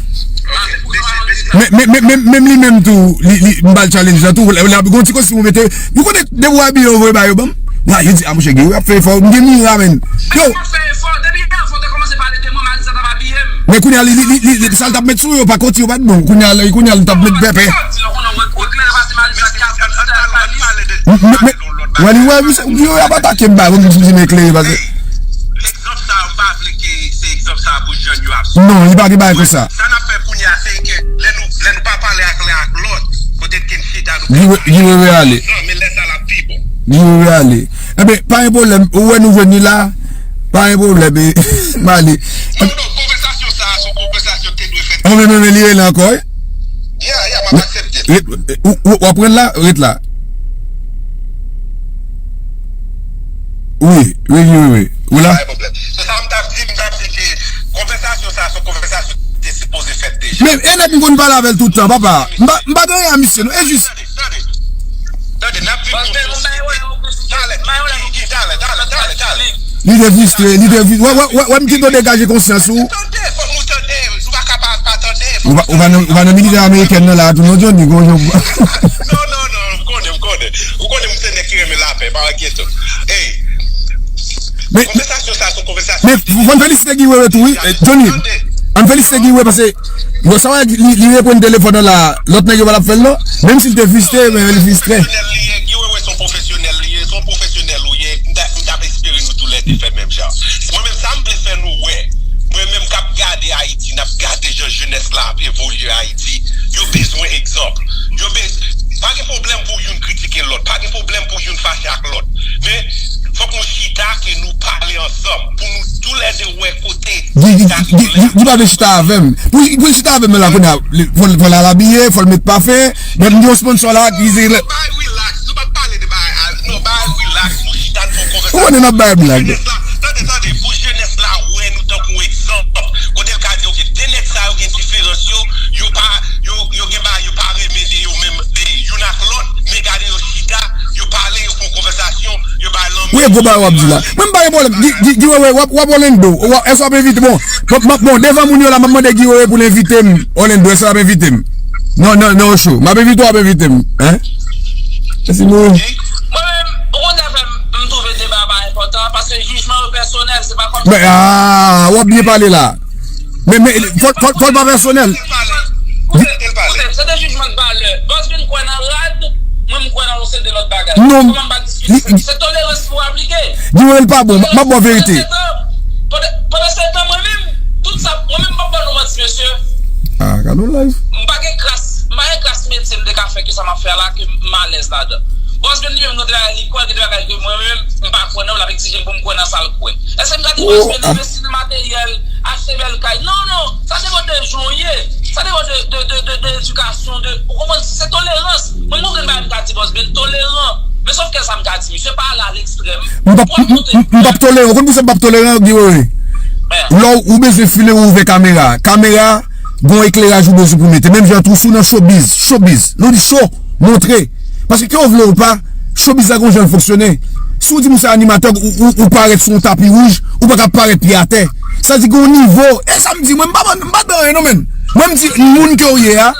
Men, men, men, men, menm li menm tou, li, li, m ba l challenge la tou. Lè, lè, gon ti kostim ou mete, ou konnen depi w abiye, yo voye ba yo ban m. La, yo di, ah, monchè, Guy Wewe ap fè efò. M gen mira, menn. Yo. Ap fè efò. Depi avan w te kòmanse pale de mwen, Mariza t ap abiye m. Men kounye a, li, li, li, li, li, sa l t ap met sou yo, pa koti yo pa t bon. Kounye a, kounye a, li t ap met pèpè. Ou konnen w, w klè pase Mariza ki ap fè sa. Men, men, wè, li wè, misye, Guy Wewe ap atake m, ba, bon, misye, misye eklere, pase. Egzanp sa, m pa vle ke se egzanp sa pou jèn yo ap swiv. Non, li pa gen bagay konsa. Sa n ap fè kounye a, se ke lè nou, lè nou pa pale ak lè ak lòt, poutèt ke n chita, nou Guy We-, Guy Wewe ale. Men lè sa l ap pi bon. Guy Wewe ale. Enben, pa gen pwoblèm. Ou wè nou jwenn li la, pa gen pwoblèm. E, m ale. Non, non, konvèsasyon sa a, se yon konvèsasyon ki te dwe fèt. Anben, men, men, li rele ankò, wi. Ya, ya, m ap aksepte. Ret, ou, ou, w ap pran la, ret la. Wi, wi, wi, wi. Ou la? Pa gen pwoblèm. Se sa m t ap di, m t ap di ke konvèsasyon sa a, se yon konvèsasyon ki te sipoze fèt deja. Men, e nèg m konn pale avè l tout tan, papa. M pa, m pa gen anyen a misye, non. E jis. Tande, tande. Tande, n ap viv yon sosyete. Talè, talè, talè, talè, talè. Li te fristre, li te fristre. Wè, wè, wè, wè, m kite w degaje konsyans ou. Tande, fòk nou tande. Ou pa ka pa, pa tande. Ou pa, ou pa nan, ou pa nan militè amerikèn nan la, tou non, Johnny, gon jan. Non, non, non, m konnen, m konnen. Ou konnen m se nèg ki renmen lapè, pa enkyete w. Ey. Men, konvèsasyon sa, se yon konvèsasyon. Men, fò n felisite Guy Wewe tou, wi. Eh, Johnny, ann felisite Guy Wewe, paske, bon, sa wè, li, li reprann telefòn nan la, lòt nèg yo pa t ap fè l, non. Menm si l te fristre, men li fristre. Pwofesyonèl li ye, Guy Wewe se yon pwofesyonèl li ye, se yon pwofesyonèl ou ye, m ta, m t ap espere nou toulède fè menm jan. Mwen menm, sa m vle fè nou wè, mwen menm k ap gade Ayiti, n ap gade jan jenès la ap evolye Ayiti, yo bezwen egzanp. Yo bez-, pa gen pwoblèm pou youn kritike lòt, pa gen pwoblèm pou youn fache ak lòt. Men, fòk nou chita, ke nou pale ansanm, pou nou toulède wè kote Guy, Guy, Guy, Guy, Guy pa vle chita avè m. Pou, pou l chita avè m la, kounye a, li, fò l, fò l al abiye, fò l met pafen. Men m gen yon sponsor la ki se. Bay relax, nou pa t pale de bagay, al, non, bay relax, nou chita, n fè yon konvèsasyon. Ou konnen n ap bay blag. Jenès la, tande, tande, pou jenès la wè nou tankou egzanp. Kote l ka di, ok, de nèg sa yo gen diferans yo, yo pa, yo, yo gen bagay, yo pa renmen de yo menm, de youn ak lòt, men gade yo chita, yo pale, yo fè yon konvèsasyon, yo bay lanmou. Wi, e gwo bagay w ap di la. Mwen m pa gen pwoblèm. Guy, Guy, Guy Wewe, w ap, w ap Orlando. W ap, èske w ap envite? Bon, bon, bon, bon, devan moun yo la, m ap mande Guy Wewe pou l envite m Orlando. Èske w ap envite m? Non, non, non, show. M ap envite w, w ap envite m. Hein? Mèsi, nou. Mwen menm, ou konn sa fè m, m twouve deba pa enpòtan, paske jijman yo pèsonèl, se pa kòmsi. Men, ah, w ap byen pale la. Men, men, fò, fò, fò l pa pèsonèl. Koute, koute, se de jijman de valè. Buzz Band kwè nan rad, mwen m kwè nan yon seri de lòt bagay. Non. Kòman m pa diskite? Se tolerans pou aplike. Di w, l pa bon, m ap ba w verite. Pandan, pandan se tan, mwen menm, tout sa, mwen menm, m p ap ba nou manti, mesye. Ah, gade yon live. M pa gen kras, m pa gen kras metye m te ka fè ke sa m ap fè a la, ke m alèz ladan. Buzz Band li menm, gen de bagay li kwè, gen de bagay ke mwen menm, m pa kwè nan, l ap egzije m pou m kwè nan sa l kwè. Èske m ka di Buzz Band envesti nan materyèl, achte bèl kay? Non, non, sa depann de jan w ye. Sa depann de, de, de, de, de edikasyon, de, ou konprann, se tolerans. Mwen, mwen gen bagay m ka di Buzz Band toleran. Men sòf ke sa m ka di, misye pa ale a lekstrèm. M p ap, m, m, m, m p ap toleran. Ou konn poukisa m p ap toleran, Guy Wewe? Lè w, ou bezwen file, ou ouvè kamera. Kamera, gon ekleraj ou bezwen pou mete. Menm jan tou, si w nan showbiz, showbiz. Lè w di show, montre. Paske ke w vle ou pa, showbiz la gon jan l fonksyone. Si w di m ou se animatè, ou, ou, ou parèt sou yon tapi wouj, ou pa ka parèt pye atè. Sa di gon nivo. E sa m di, mwen, m pa, m pa dan anyen non, menn. Mwen, m di, moun ke w ye a,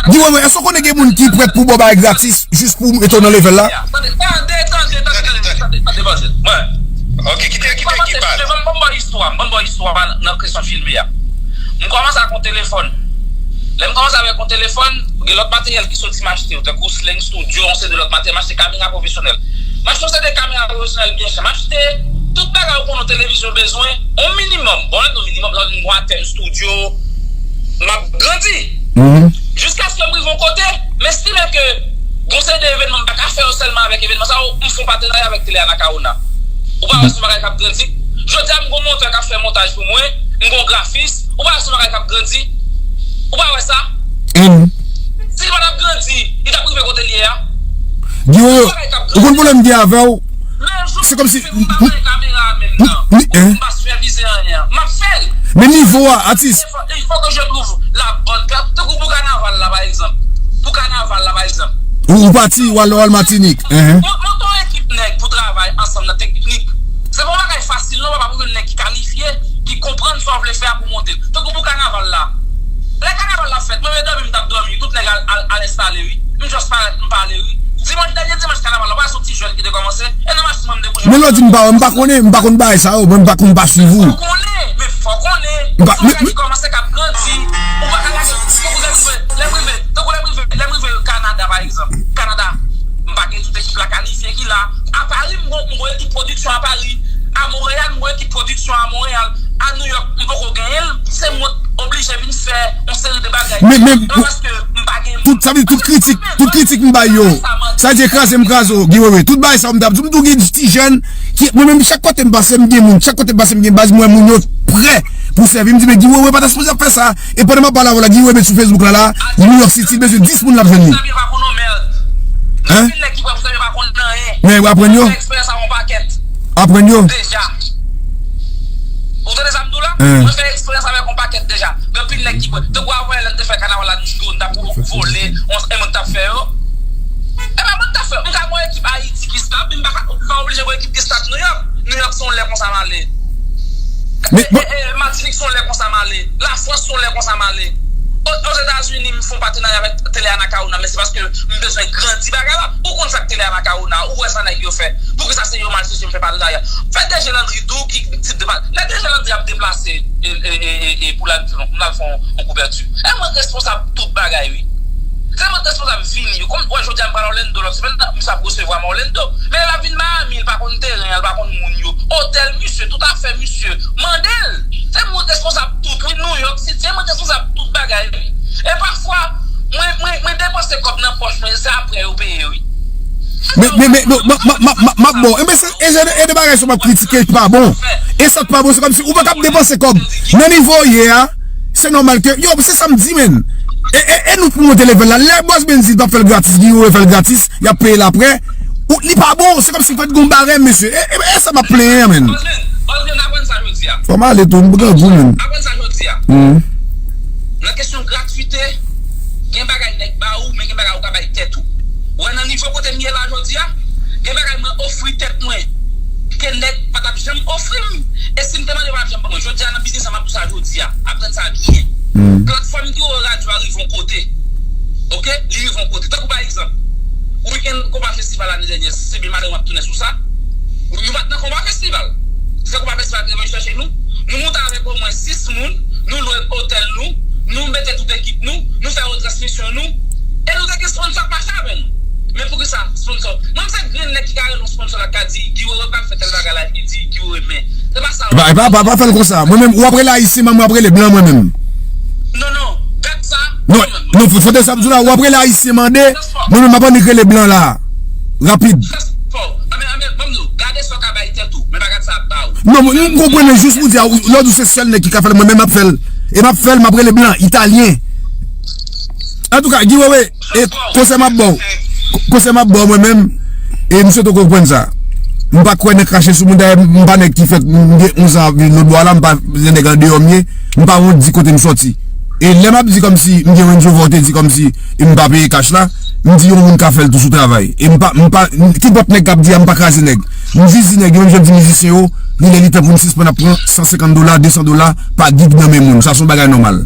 di, mwen, mwen, èske w konnen gen moun ki prèt pou ba w bagay gratis, jis pou mete w nan level la? Tande, tande, tande, tande, tande, tande, tande, tande, tande. Mwen. Ok, kite, kite Guy pale. Ban m, ban m ba w istwa, ban m ba w istwa nan kesyon filme a. M kòmanse ak yon telefòn. Lè m kòmanse avèk yon telefòn, gen lòt materyèl ki soti m achte yo, tankou Sling Studio, yon seri de lòt materyèl, m achte kamera pwofesyonèl. M achte yon seri de kamera pwofesyonèl byen chè. M achte tout bagay ou konnen yon televizyon bezwen, yon minimòm. Bon, lè m di yon minimòm, sa vle di m gon atèl studio, m ap grandi. Jiskaske m rive yon kote, m estime ke gon seri de evènman m pa ka fè yo sèlman avèk evènman sa yo, m fè yon patenarya avèk Tele Anacaona. Ou pa wè se yon bagay k ap grandi? Jodi a, m gon montè k ap fè montaj pou mwen, m gon grafis, ou pa wè se yon bagay k ap grandi? Ou pa wè sa? Si l pa t grandi, li t ap rive kote l ye a. Guy Wewe, ou konn pwoblèm m gen avè w? Se kòmsi m pa pran kamera a menm nan. M pa sipèvize anyen. M ap fè l. Men nivo a, atis. Il faut que je trouve la bonne place. Tankou pou kanaval la, pa egzanp. Pou kanaval la, pa egzanp. Ou, ou pati, w al, w al Matinik. Enhen. Mont, monte yon ekip nèg pou travay ansanm nan teknik. Se pa yon bagay fasil, non, papa, pou yon nèg ki kalifye, ki konprann sa w vle fè a pou monte l. Tankou pou kanaval la. Lè kanaval la fèt, mwen menm dòmi, m t ap dòmi, tout nèg al, al, al enstale, wi. M just parèt, m pale, wi. Dimanch, dènye dimanch kanaval la, w pa se yon ti jèn ki te kòmanse, e nan machin mwen m debouje. Men lè w di m pa wè, m pa konnen, m pa konn bagay sa yo, mwen m pa konn, m pa swiv ou. Fò konnen, men fò konnen. M pa, se yon bagay ki kòmanse, k ap grandi. Ou pa ka lage, tankou lè m rive, lè m rive, tankou lè m rive, lè m rive Kanada, pa egzanp. Kanada, m pa gen tout ekip la kalifye ki la. A Pari, m gon, m gon ekip pwodiksyon a Pari. A Monreyal, m gon ekip pwodiksyon a Monreyal. A New York, m poko genyen l. Se mwen oblije vin fè yon seri de bagay. Men, men, paske m pa gen tout, sa vle di tout kritik, tout kritik m bay yo. Sa vle di kraze m kraze w, Guy Wewe. Tout bagay sa yo m t ap di, m tou gen ti jèn ki, mwen menm, chak kote m pase, m gen moun. Chak kote m pase, m gen baz, m wè moun yo prè pou sèvi. M di, men Guy Wewe pa ta sipoze ap fè sa. E pandan m ap pale avè w la, Guy Wewe sou Facebook la, la, New York City, bezwen dis moun l ap jwenn li. Hein? Anpil nèg ki pran pou sèvi pa konn anyen. Men, w aprann yo? Fè eksperyans avè yon pakèt. Aprann yo? Deja. Ou tande sa m di w la? Hein. Mwen fè eksperyans avèk yon pakèt deja. Gen anpil nèg ki pran. Tankou avanyè lè n te fè kanaval la, nou jwe, n t ap vole, on, e mwen k t ap fè yo. E pa mwen k t ap fè yo. M ka gen yon ekip Ayiti ki stap, men m pa ka, m pa oblije gen yon ekip ki stap New York. New York se yon lè konsa m ale. Men, e, e, e, Matinik se yon lè konsa m ale. Lafrans se yon lè konsa m ale. O, Ozetazini, m fè yon patenarya avèk Tele Anacaona, men se paske m bezwen grandi bagay la. Ou konn sa k Tele Anacaona, ou wè sa nèg yo fè. Poukisa se yo m al chèche, m fè patenarya? Fè D J Landry di w ki tip de pa-, lè D J Landry ap deplase, e, e, e, e, e pou l al, l al fè yon, yon kouvèti. E mwen k responsab tout bagay, wi. Se mwen k responsab vini. Kòm, wè, jodi a m pral Orlando, lòt semèn, misye ap resevwa m Orlando. Men lè l ap vin Miami, l pa konn teren an, l pa konn moun yo. Otèl misye, tout afè misye. Mande l. Se mwen k responsab tout, wi, New York City, se mwen k responsab tout bagay, wi. E pafwa, mwen, mwen, mwen depanse kòb nan pòch mwen, se apre yo peye, wi. Men, men, men, men, m, m ap bon. Enben, se, e, e, e de bagay sa m ap kritike ki pa bon. E sa k pa bon, se kòmsi ou pa kab depanse kòb. Nan nivo w ye a, se nòmal ke, yo, se sa m di, menn. E, e, e nou pou monte level la. Lè Bòs Ben di l p ap fè l gratis, Guy Wewe fè l gratis, y ap peye l apre. Ou, li pa bon, se kòmsi fèt gon barèm, mesye. E, e, e sa m ap plenyen an, menn. Bòs Ben, Bòs Ben, aprann sa jodi a. Fò m ale tou, m grangou, menn. Aprann sa jodi a. Nan kesyon gratwite, gen bagay nèg ba ou, men gen bagay ou ka bay tèt ou. Ou wè nan nivo kote m ye la jodi a, gen bagay mwen ofri tèt mwen ke nèg pa t ap janm ofri m. E si m te mande, yo pa t ap janm ban mwen. Jodi a nan biznis la, m ap di w sa jodi a. Aprann sa byen. Platfòm Guy Wewe Radio a rive yon kote. Oke? Li rive yon kote. Tankou pa egzanp, wikenn konpa festival ane dènyè, si se byen madanm mwen ap tounen sou sa, nou pa t nan konpa festival. Se konpa festival ki te vin chèche nou. Nou monte avèk omwen sis moun, nou lwe otèl nou, nou mete tout ekip nou, nou fè retransmisyon nou, e nou te gen sponsò k mache avè nou. Men poukisa sponsò? Mwen, m se grenn nèg ki ka rele yon sponsò la, k ka di, Guy Wewe pral fè tèl bagay la, epi di, Guy Wewe, men. Se pa sa. E pa, e pa, pa, pa fè l konsa. Mwen menm, w ap rele ayisyen, mwen, mwen ap rele blan, mwen menm. Non, non, gad sa. Non, non, fò, fò te sa m di w la, w ap rele ayisyen mande, mwen menm, m ap annik rele blan la. Rapid. Fò, anben, anben, ban m di w, gade sa w ka bay tèt ou, men pa gad sa ap ba ou. Non, mwen, m konprann, men jis pou di a, lè w di w se sèl nèg ki ka fè l, mwen menm m ap fè l. E m ap fè l, m ap rele blan, italyen. Antouka, Guy Wewe, e konsèy m ap ba w, konsèy m ap ba w mwen menm, e m swete w konprann sa. M pa kwè nan krache sou moun, dayè m pa nèg ki fèt, m gen onz an ap viv lòtbò a la, m pa se nèg andeyò m ye, m pa wont di kote m sòti. E lè m ap di kòmsi m gen Range Rover, ou te di kòmsi m pa peye kach la, m di yon moun ka fè l tou sou travay. E m pa, m pa, m, kenpòt nèg k ap di a, m pa kraze nèg. M jis di nèg yo, menm jan m di mizisyen yo, li lè li tan pou n sispann ap pran san senkant dola, de san dola pa gig nan men moun. Sa se yon bagay nòmal.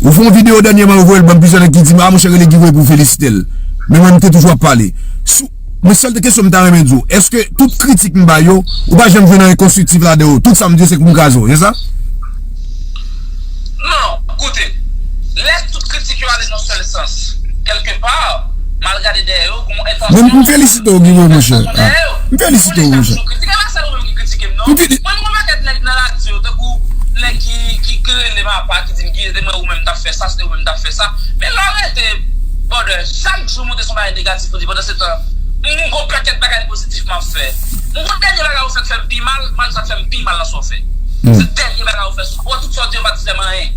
Ou fè yon videyo dènyèman, ou voye l ban m, plizyè nèg ki di m, a, monchè, rele Guy Wewe pou w felisite l. Men mwen, m te toujou ap pale. Sou, men sèl kesyon m ta renmen di w, èske tout kritik m ba yo, ou pa janm jwenn anyen konstriktif ladan yo? Tout sa m di yo, se pou m kraze w, se sa? Non, koute, lè tout kritik yo ale nan sèl sans, kèlkepa, m al gade dèyè yo, gon entansyon. Mwen, m felisite w, Guy Wewe, monchè. M felisite w, monchè. Kritike pa sèl ou menm ki kritike m, non. Mwen, m gon pakèt nèg nan radyo, tankou nèg ki, ki, ki rele m apa, ki di m, Guy, se te mwen ou menm t ap fè sa, se te ou menm t ap fè sa. Men lè w rete, brother, chak jou monte se yon bagay negatif pou di, pandan se tan, m gon pakèt bagay pozitif m ap fè. M gon dènye bagay ou fèk fè m pi mal, m al sa k fè m pi mal nan sa w fè. Se dènye bagay ou fè. Ou wè tout sa w di yo pa t fè m anyen.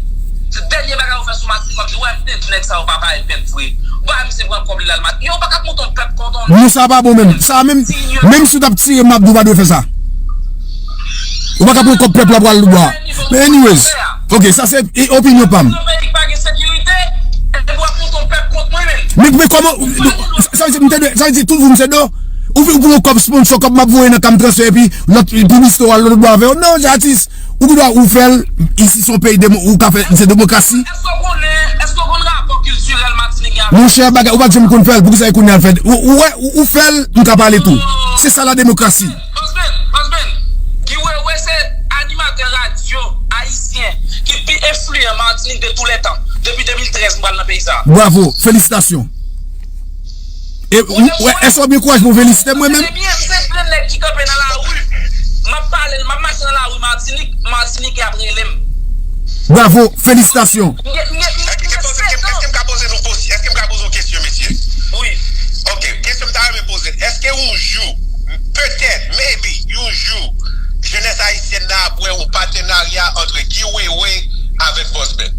Se dènye bagay ou fè sou Matinik, w ap di, wè, m te di nèg sa yo pa parèt pèp vre. Ou pa wè misye pran kòb li l al Matinik. Yo, ou pa ka monte yon pèp kont yon nèg. Non, sa pa bon menm. Sa menm, menm si w t ap tire m, m ap di w pa dwe fè sa. Ou pa ka pran kòb pèp la pou al bwa. Men anyways, ok, sa se e, opinyon pa m. Nan peyi ki pa gen sekirite, epi w ap monte yon pèp kont mwen menm. Men, men kòman, sa vle di, m te dwe, sa vle di, tout jou m se do. Ou, ou pran yon kòb sponsò, kòb m ap voye nan ka m transfè, epi lòt, piblisite w al lòt bò avè w. Non, atis, ou gen dwa ou fè l, isi se yon peyi demo-, ou ka fè, se demokrasi. Èske w konnen, èske w konn rapò kiltirèl Matinik gen avèk Monchè, bagay, ou pa t janm konn fè l, poukisa e kounye a l fè? Ou, ou wè, ou, ou fè l, m ka pale tou. Se sa la demokrasi. Bòsben, Bòsben, Guy Wewe se animatè radyo ayisyen ki pi enfliyan Matinik de tous les temps. Depi de mil trèz, m pral nan peyi sa. Bravo, felisitasyon. E, ou, ou, èske w ap gen kouraj pou w felisite mwen menm? Se byen, se byen nèg ki kanpe nan lari. M ap pale l, m ap mache nan lari Matinik, Matinitè ap rele m. Bravo, felisitasyon. M gen, m gen, m gen, m gen sèt an. Èske m ka poze nou, èske m ka poze yon kesyon, mesye? Wi. Ok, kesyon m ta renmen poze. Èske yon jou, petèt, maybe, yon jou, jenès ayisyèn nan ap wè yon patenarya ant Guy Wewe avèk Bòsben?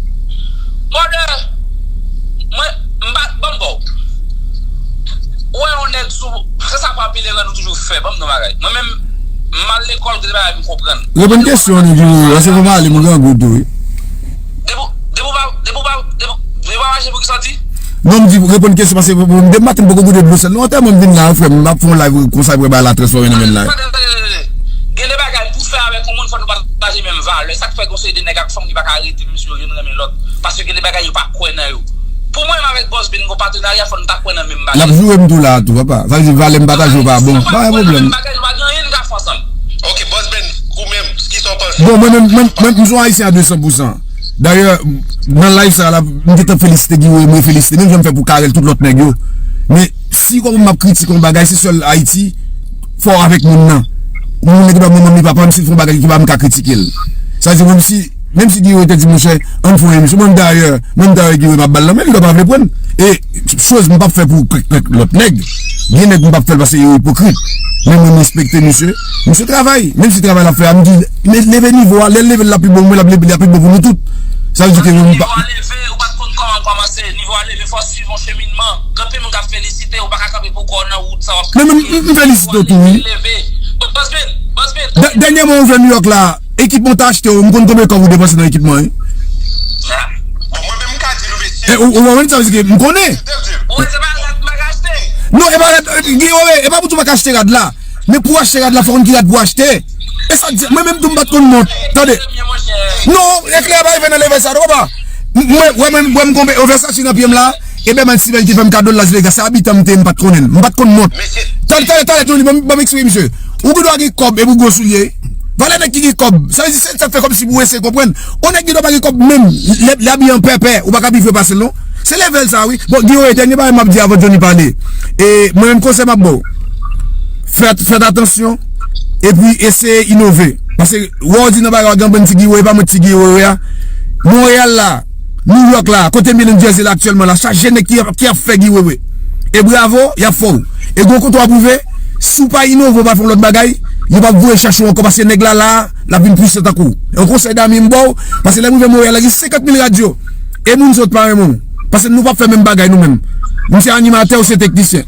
Brother, mwen, m pa, ban m ba w. Ou wè yon nèg sou, se sa pa pile rèn ou toujou fè, ban m nan bagay. Mwen menm, m al lekòl, gen de bagay m konprann. Reponn kesyon an non, Guy Wewe, paske fò m ale, mwen grangou tou, wi. Depi, depi w pa, depi w pa, depi, depi w pa mache pou ki sòti? Non, m di, reponn kesyon, paske m, depi maten m poko goute dlo sèl. Non, antèman m vin la, frè m, m ap fè yon live konsa, epi bagay la transfòme nan men l la. Tande, tande, tande, tande. Gen de bagay pou fè avèk yon moun, fò nou pataje menm valè. Sa k fè gon seri de nèg ak fanm ki pa ka rete menm si yo youn renmen lòt. Paske gen de bagay yo pa kwè nan yo. Pou mwen menm avèk Bòsben, gon patenarya, fò n ta kwè nan menm bagay. L ap joure m tou la a tou, papa. Sa vle di valè m pataje yo pa bon. Pa gen pwoblèm. Si nou pa kwè nan menm bagay, nou pa gen anyen n ka fè ansanm. Ok, Bòsben, ou menm, kisa w panse? Bon, mwen menm, mwen, mwen, m se yon ayisyen a de san pou san. Dayè, nan live sa la, m gentan felisite Guy Wewe, mwen felisite. Menm jan m fè pou Carel, tout lòt nèg yo. Men, si kòm m ap kritike yon bagay, se sèl Ayiti, fò w avèk moun nan. Moun nan ki pa manman m ni papa m, si l fè yon bagay ki pa m, m ka kritike l. Sa vle di, menm si, menm si Guy Wewe te di, monchè, ann fè yon emisyon. Mwen, dayè, menm dayè Guy Wewe m ap ba l lanmen, li pa vle pran. E, choz m p ap fè pou kèk, kèk lòt nèg. Gen nèg m p ap fè l paske yo ipokrit. Men mwen, m respekte misye. Misye travay. Menm si travay l ap fè a, m di, men leve nivo a, lè l leve l, l ap pi bon pou mwen, l ap leve, l ap pi bon pou nou tout. Sa vle di ke mwen, m pa. Nivo a leve, ou pa t konn kòman kòmanse. Nivo a leve, fò w swiv yon cheminman. Gen anpil moun k ap felisite, ou pa ka kanpe pou kò w nan wout sa w ap kritike. Men, men, m, m felisite w tou, wi. Bòsben, Bòsben, Bòsben. Dè-, dènyèman ou vle New York la, ekipman w te achte yo, m konn konbyen kòb ou depanse nan ekipman, wi. Bon, mwen menm, m ka di nou, mesye. E, ou, ou konprann sa vle di ke m konnen. Ou wè, se pa rad m pa ka achte. Non, e pa rad, e, Guy Wewe, e pa pou tou pa ka achte rad la. Men pou w achte rad la, fò w konn ki rad pou w achte. E sa k di, mwen menm tou m pa t konn mont. Tande. Non, eklè a pa rive nan level sa, non, papa. M, mwen, wè mwen, wè m konbe, o Versace nan pye m la, e Berman Steven ki fè m kado l Las Vegas, se abitan m te ye, m pa t konnen l. M pa t konn mont. Talè, talè, talè, Johnny, ban m, ban m eksplike misye. Ou gen dwa gen kòb, epi w gwo soulye. Valè nèg ki gen kòb, sa vle di se sa k fè kòmsi pou w eseye konprann. On nèg gen dwa pa gen kòb menm, lè, lè abiye an pèpè, ou pa ka pi vre pase l, non. Se level sa, wi. Bon, Guy Wewe, dènye bagay m ap di avan Johnny pale. E, mwen menm konsèy m ap ba w. Fè, fè atansyon. Epi eseye inove. Paske, wè w di nan bagay, w gen bann ti Guy Wewe, e pa mwen ti Guy Wewe a. Monreyal la, New York la, kote New Jersey la aktyèlman la, chaje nèg ki, ki ap fè Guy Wewe. E bravo, y ap fè w. E gon kote w ap rive, si w pa inove, w pa fè yon lòt bagay, yo p ap voye chache w ankò, paske nèg la la, l ap vin pwisan tankou w. E yon konsèy dami m ba w, paske lè m rive Monreyal la, gen senkant mil radyo. E moun sot pa renmen w. Paske nou p ap fè menm bagay nou menm. M se animatè, ou se teknisyen.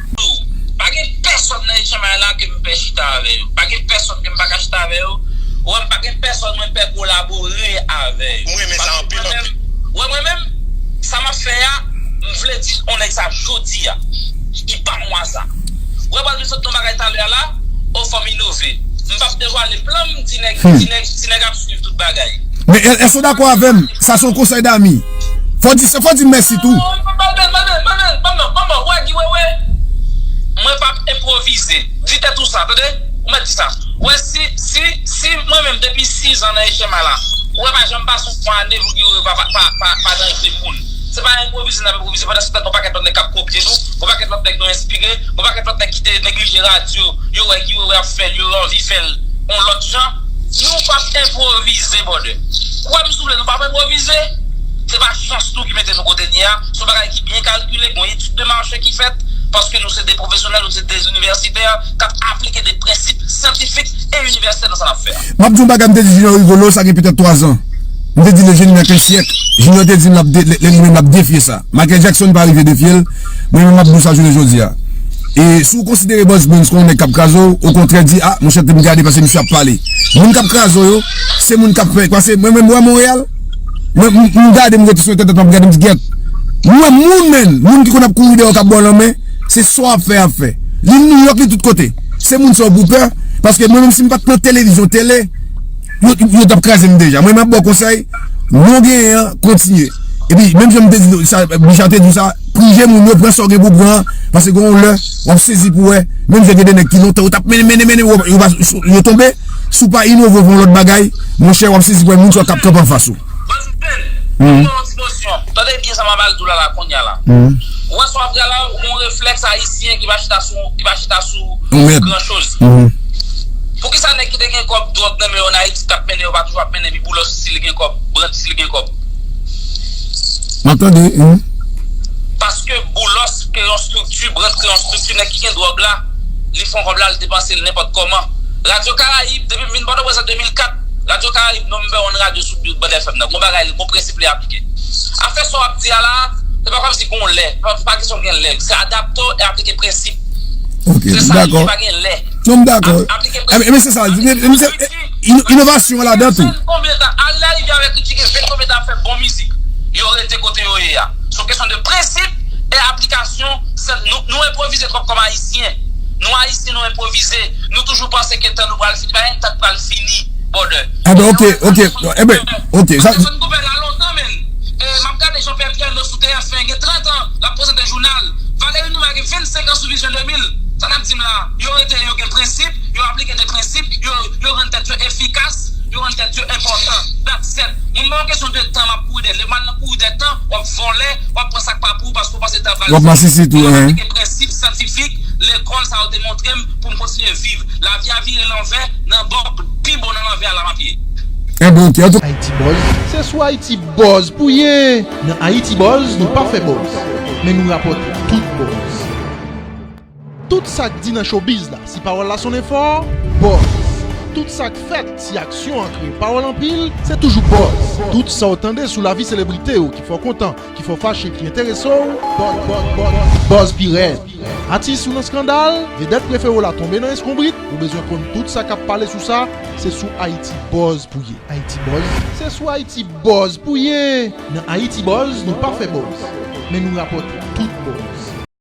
Pa gen pèsonn nan H M I la ke m pè chita avè yo. Pa gen pèsonn ke m pa ka chita avè yo. Ou wè, m pa gen pèsonn mwen pè kolabore avè yo. M renmen sa anpil, anpil. Wè, mwen menm, sa m ap fè a, m vle di yon nèg sa jodi a. Ki pa mwa sa. Ou wè, pral vin sot nan bagay talè a la, o fò m inove. M p ap devwale plan m, ti nèg, ti nèg, ti nèg ap swiv tout bagay. Men è-, èske w dakò avè m? Sa se yon konsèy dami. Fò di, fò di mèsi tou. Non, ban m, ban m, ban m, ban m, ban m, ban m, wè, Guy Wewe. Mwen p ap enpwovize. Di tèt ou sa, tande? Ou mèt di sa. Wè, si, si, si mwen menm depi sizan nan H M I la, ou wè pa janm pase yon ane pou Guy Wewe pa, pa, pa, pa, pa ranje moun. Se pa enpwovize n ap enpwovize, pandan se tan, gon pakèt lòt nèg k ap kopye nou, gon pakèt lòt nèg nou enspire, gon pakèt lòt nèg ki te neglije radyo, yo wè Guy Wewe ap fè l, yo anvi fè l yon lòt jan. Nou p ap enpwovize, brother. Kwè m si w vle, nou p ap enpwovize. Se pa chans nou ki mete nou kote n ye a. Se yon bagay ki byen kalkile, gon etid de mache ki fèt, paske nou se de pwofesyonèl, nou se de inivèsitè k ap aplike de prensip syantifik e inivèsèl nan sa n ap fè a. M ap di yon bagay m te di Junior Rigolo, sa gen petèt twazan. M te di le génie n'a qu'un siècle. Junior te di l ap de- lè lè li menm l ap defye sa. Michael Jackson pa rive defye l. Mwen menm m ap di w sa jounen jodi a. E si w konsidere Buzz Brens kon yon nèg k ap kraze w, okontrè di, a, monchè, te m gade pase misye ap pale. Moun k ap kraze w yo, se moun k ap fè. Pase mwen menm, m wè Monreyal, mwen, m m gade, m rete sou entènèt, m ap gade, m di, gèt. M wè moun, menn, moun ki konn ap kouri dèyè w k ap ba w lanmen, se sa w ap fè, y ap fè. Li Nouyòk, li tout kote. Se moun sa w pou pè, paske mwen menm, si m pa t pran televizyon, tele, yo, yo t ap kraze m deja. Mwen, m ap ba w konsèy, non genyen an, kontinye. Epi, menm jan m te di sa, Bicha te di w sa, prije moun yo, pran sa w gen pou pran, paske gen yon lè, w ap sezi pou wè, menm jan gen de nèg ki lontan, yo t ap mennen, mennen, mennen, yo, yo, pa- yo tonbe, si w pa inove, w fè yon lòt bagay, monchè, w ap sezi pou wè moun sa yo k ap kanpe anfas ou. Bòs Pen, mwen gen yon ti nosyon. Tande byen sa m ap al di w la, la, kounye a la. Ou wè sa w ap di a la, ou gen yon reflèks ayisyen ki pa chita sou, ki pa chita sou gran choz. Poukisa nèg ki te gen kòb dwòg nan men yo an Ayiti k ap mennen yo pa toujou ap mennen epi Boulos si l gen kòb, Brant si l gen kòb? M ap tande. Paske Boulos kreye yon estrikti, Brant kreye yon estrikti, nèg ki gen dwòg la, li fè yon kòb la, li depanse l nenpòt kòman. Radyo Karayib, depi m vin Pòtoprens an de mil kat, Radyo Karayib number one radyo sou Band F M nan. Gon bagay, gon prensip li aplike. Afè sa w ap di a la, se pa kòmsi gon lè, pa, pa kesyon gen lè. Se adapte w e aplike prensip. Ok, m dakò. Se sa li ye, pa gen lè. Non, m dakò. Ap- aplike prensip. Ebyen, se sa. Aplike prensip. Inovasyon ladan tou. Konbyen tan? Al Larivyè avèk Richie Kevin, konbyen tan ap fè bon mizik? Yo rete kote yo ye a. Se yon kesyon de prensip e aplikasyon. Se- Nou, nou enpwovize twòp kòm Ayisyen. Nou Ayisyen, nou enpwovize. Nou toujou panse ke tan nou pral fini. Pa gen tan k pral fini, brother. Enben, ok, ok. Enben, ok. Sa- Anderson Cooper la lontan, men. E, m ap gade Jean-Pierre Pierno sou T F un, gen trant an, l ap prezante jounal. Valéry Numa gen vennsenk an sou Vision de mil. Sa n ap di m la? Yo rete, yo gen prensip, yo aplike de prensip, yo, yo rann tèt yo efikas, yo rann tèt yo enpòtan. That's it. Mwen, m pa yon kesyon de tan m ap kouri dèyè l. Lè m al nan kouri dèyè tan, w ap vòlè, w ap pran sa k pa pou ou paske w panse tan pral fini. W ap masisi tou, hein. Mwen, m gen prensip syantifik, lekòl sa yo te montre m pou m kontinye viv. Lavi a vire lanvè nan bò pi bon nan lanvè a la m ap ye. Enben, ok. Antouka, Haiti Buzz, se sou Haiti Buzz pou ye. Nan Haiti Buzz, nou pa fè buzz, men nou rapòte tout buzz. Tout sa k di nan showbiz la, si pawòl la sonnen fò, buzz. Tout sa k fèt, si aksyon an kreye pawòl anpil, se toujou buzz. Tout sa w tande sou lavi selebrite yo ki fè w kontan, ki fè w fache, ki enterese w, buzz, buzz, buzz, buzz pi rèd. Atis ou nan eskandal, vedèt prefere w la tonbe nan eskonbrit, ou bezwen konn tout sa k ap pale sou sa, se sou Haiti Buzz pou ye. Haiti Buzz, se sou Haiti Buzz pou ye. Nan Haiti Buzz, nou pa fè buzz, men nou rapòte tout buzz.